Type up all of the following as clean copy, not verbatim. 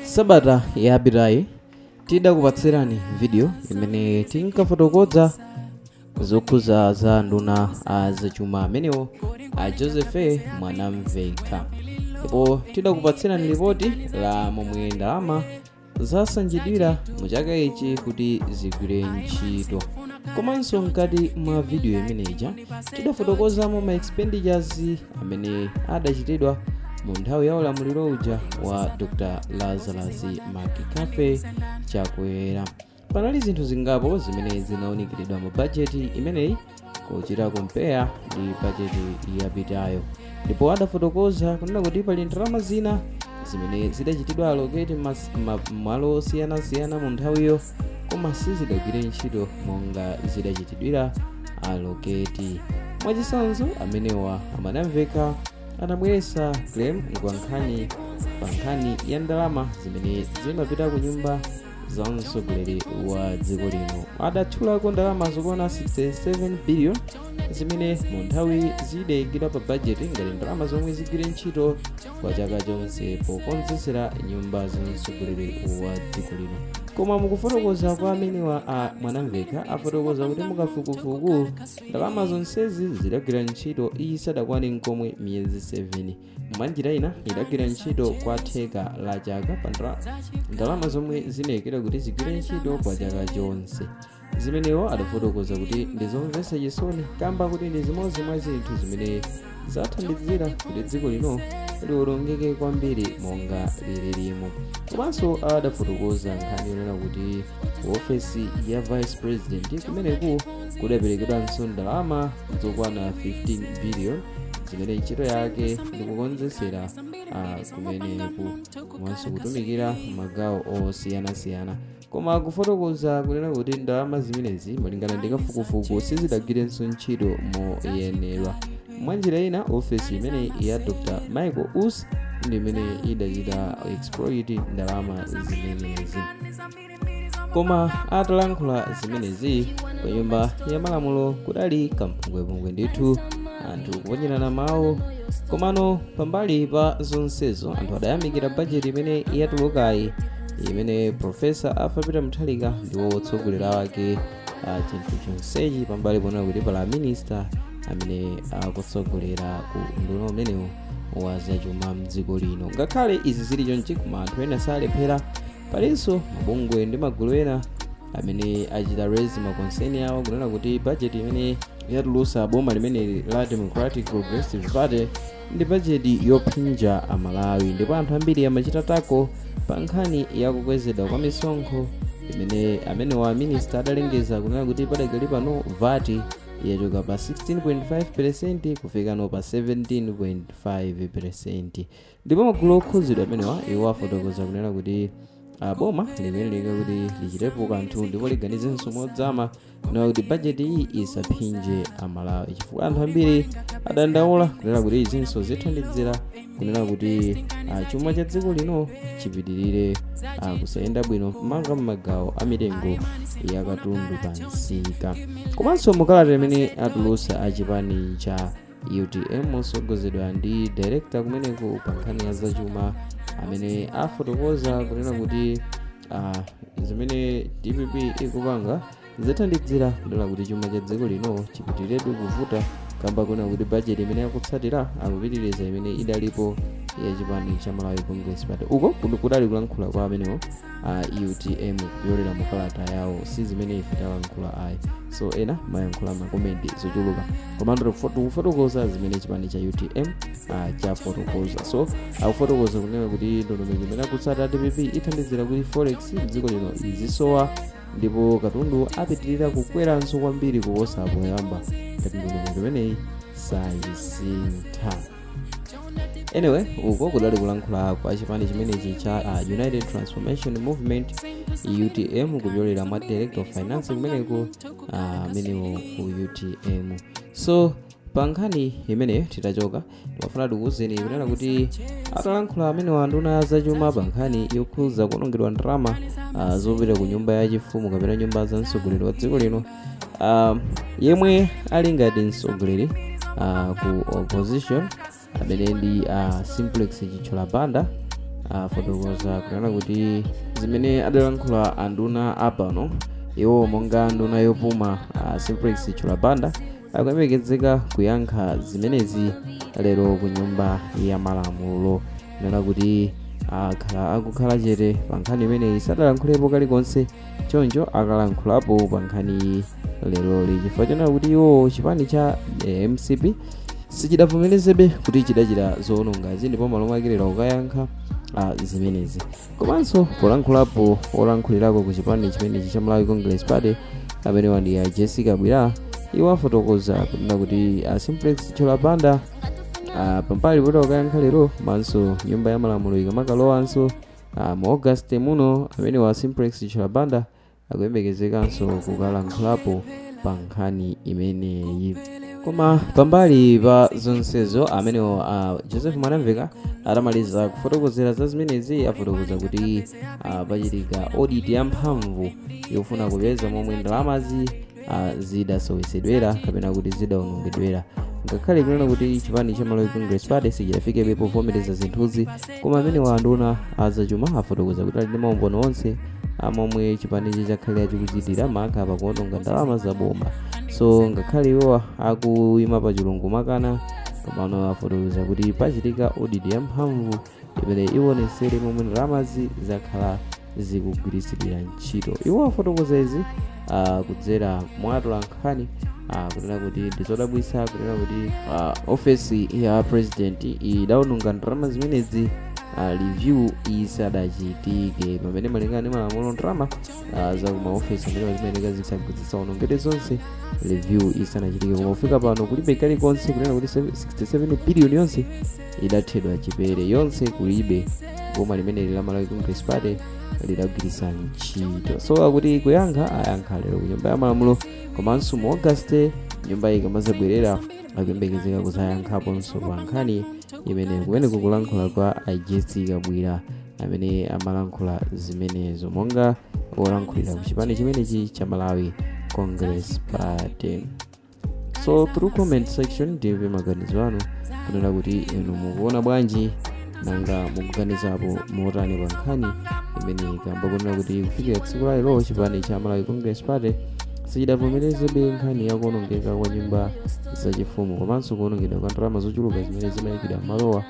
Sabata yapitayi tidakupatsirani video imene tinkafotokoza zokhuza za nduna a zachuma amenewo a Joseph Mwanamvekha, ndipo tidakupatsirani ripoti la momwe ndalama zasanjidwira mu chaka ichi kuti zigwire ntchito. Komanso mkati mwa video imeneja tidafotokozamo ma expenditures amene adachitidwa mu nthawi ya ulamuliro uja wa Dr Lazarus McCarthy Chakwera. Panali zinthu zingapo zimene zinaunikiridwa mu bajeti imeneyi kuchita compare ndi bajeti yapitayo, ndipo adafotokoza kunena kuti pali ndalama zina zimene zidachitidwa allocate malo osiyanasiyana mu nthawiyo, koma sizidagwire ntchito monga zidachitidwira allocate. Mwachitsanzo, amenewa a Mwanamvekha anabweretsa claim pa nkhani ya ndalama zimene zimapita ku nyumba za mtsogoleri wa dziko lino. Adatchulako ndalama zokwana 67 billion zimene mu nthawi zidayikidwa pa bajeti ngati ndalama zomwe zigwire ntchito kwa chaka chonse pokonzetsera nyumba za mtsogoleri wa dziko lino. Koma mukufotokoza kwa amenewa a Mwanamvekha, afotokoza kuti mukafukufuku ndalama zonsezi zidagwira ntchito isadakwane nkomwe miyezi 7. Mwanjira ina, idagwira ntchito kwa theka la chaka pa ndalama zomwe zinayikidwa kuti zigwire ntchito kwa chaka chonse. Zimenewo adafotokoza kuti ndizomvetsa chisoni, kamba kuti ndi zimodzi mwa zinthu zimene zathandizira kuti dziko lino liwonongeke kwambiri monga lililimo. Komanso adafotokoza nkhani yonena kuti ku ofesi ya vice president kumeneku kudaperekedwanso ndalama zokwana 15 billion zimene ntchito yake ndikukonzesera kumeneku komanso kutumikira magawo osiyanasiyana. Koma kufotokoza kunena kuti ndalama zimenezi, malingana ndi kafukufuku, sizidagwirenso ntchito moyenerwa. Mwanjira ina, ofesi imene ya Dr Michael Usi ndi imene idachita exploit ndalama zimenezi. Koma atalankhula zimenezi, pa Nyumba ya Malamulo kudali kampungwepungwe ndithu, anthu kuponyerana mawu. Komano pambali pa zonsezo, anthu adayamikira bajeti imene yatulukayi, imene Professor Arthur Peter Mutharika ndiwo wotsogolera wake chinthu chonsechi, pambali ponena kuti pala minista amene akutsogolera ku nduna umenewu wa zachuma mdziko lino. Ngakhale izi zili chonchi, koma anthu ena salephera. Palinso mabungwe ndi magulu ena amene achita raise ma concern awo kunena kuti bajeti imene yatulusa boma limene la Democratic Progressive Party ndi bajeti yophinja Amalawi, ndipo anthu ambiri amachita tackle pa nkhani yakukwezedwa kwa misonkho imene amene wa minista adalengeza kunena kuti padakali pano VAT yachoka pa 16.5% kufikano pa 17.5%. Ndipo magulu okhuzidwa amenewa, iwo afotokoza kunena kuti boma limene kuti lichitepo kanthu ndipo liganizenso modzama kunena kuti bajeti iyi isaphinje Amalawi, chifukwa anthu ambiri adandaula kunena kuti izinso zithandizira kunena kuti chuma cha dziko lino chipitirire kusayenda bwino, manga m'magawo a mitengo ya katundu pa msika. Komanso mukalata imene atulusa achipani cha UTM osogozedwa ndi director kumeneko pa nkhani ya zachuma, amene afotokoza kunena kuti zimene DPP ikupanga zithandizira kunena kuti chuma cha dziko lino chipitiridwe kuvuta, kamba kunena kuti bajeti imene akutsatira akupitiriza imene idalipo ya chipani cha Malawi Congress Party. Uko kudali kulankhula kwa amenewo a UTM kupyolera mu kalata yawo, si zimene ife talankhula ayi. So ena mayankhula ma comment zochuluka, komando tikufotokoza zimene chipani cha UTM chafotokoza. So akufotokoza kunena kuti ndondomeko imene akutsata DPP ithandizira kuti forex mdziko lino izisowa, ndipo katundu apitirira kukweranso kwambiri kuposa poyamba ngati ndondomeko imeneyi sayisintha. Anyway, uko kudali kulankhula kwa chipani chimenechi cha United Transformation Movement, UTM, kupyolera mwa director of finance kumeneko amenewo ku UTM. So pa nkhani imeneyo titachoka, timafuna tikuwuzeni kunena kuti atalankhula amenewa nduna zachuma pa nkhani yokhuza kuonongedwa ndalama zopita ku nyumba yachifumu kapena nyumba za mtsogoleri wa dziko lino, yemwe ali ngati mtsogoleri ku opposition, amene ndi Simplex Chithyola Banda, Afotokoza kunena kuti zimene adalankhula anduna apano, iwo monga nduna yopuma Simplex Chithyola Banda, akuyembekezeka kuyankha zimenezi lero ku Nyumba ya Malamulo, kunena kuti akhala akukhala chete pa nkhani imeneyi, sadalankhulepo kalikonse. Choncho akalankhulapo pa nkhani leroli chifukwa chonena kuti iwo chipani cha MCP sichidavomerezebe kuti chidachita zoonongazi, ndipo malo mwake lero kukayankha zimenezi. Komanso polankhulapo olankhulirako ku chipani chimenechi cha Malawi Congress Party, amenewa ndi a Jessie Kabwila, iwo afotokoza kunena kuti a Simplex Chithyola Banda pambali poti akayankha lero, komanso Nyumba ya Malamulo ikamakalowanso mu August muno, amenewa Simplex Chithyola Banda akuyembekezekanso kukalankhulapo pa nkhani imeneyi. Koma pambali pa zonsezo, amenewo Joseph Mwanamveka atamaliza kufotokozera za zimenezi, afotokoza kuti pachitika audit yamphamvu yofuna kupeza momwe ndalamazi zidasowesedwera kapena kuti zidawonongedwera. Ngakhale kunena kuti chipani cha Malawi Congress Party sichidafikebe povomereza zinthuzi, koma amenewa anduna azachuma afotokoza kuti ali ndi maumboni onse amomwe chipanichi chakhalira chikuchitira, maka pakuononga ndalama zaboma. So ngakhale iwo akuyima pa chilungu makana, komano afotokoza kuti pachitika audit yamphamvu imene ionesere momwe ndalamazi zakhala zikugwiritsidwira ntchito. Iwo afotokoza izi kudzera mwa atolankhani, kunena kuti ndizodabwitsa kunena kuti ofesi ya president idawononga ndalama zimenezi review isadachitike, pamene malingana ndi malamulo ndalama za kuma ofesi amene zimayeneka zisawonongedwe zonse review isanachitike. Koma kufika pano kulibe kalikonse kunena kuti 67 billion yonse idathedwa chipere, yonse kulibe, boma limeneli la Malawi Congress Party lidagwiritsa ntchito. So akuti kuyankha ayankha lero ku Nyumba ya Malamulo, komanso mu August nyumba ikamazabwerera akuyembekezeka kuzayankhaponso pa nkhani imene. Kumene kukulankhula kwa Jessie Kabwila amene amalankhula zimenezo monga wolankhulira ku chipani chimenechi cha Malawi Congress Party. So through comment section ndimve maganizo anu kunena kuti inu mukuona bwanji, nanga mukuganizapo motani pa nkhani imene, kamba kunena kuti kufikira tsiku la lero chipani cha Malawi Congress Party sichidavomerezebe nkhani yakuonongeka kwa nyumba zachifumu komanso kuonongedwa kwa ndalama zochuluka zimene zimayikidwa malowa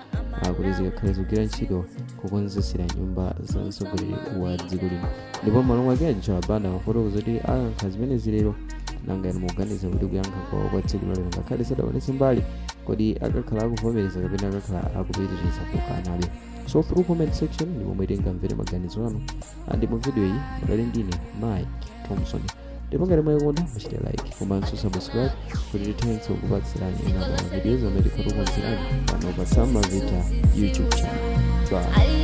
kuti zikakhale zikugwira ntchito kukonzesera nyumba za mtsogoleri wa dziko lino, ndipo malo mwake a Chithyola Banda mafotokoza kuti ayankha zimenezi lero. Nanga inu mukuganiza kuti kuyankha kwawo kwa tsiku lalero, ngakhale sadaonetse mbali, kodi akakhala akuvomereza kapena akakhala akupitiriza kukanabe? So through comment section ndi momwe tingamvere maganizo anu. Andi mu video iyi mudali ndine Mike Thompson, ndipo ngati mwayikonda muchite like komanso subscribe kuti tithenso kupatsirani ena mwa videos amene tikhala tikukonzerani pano pa Sam Mavita YouTube channel. Bye.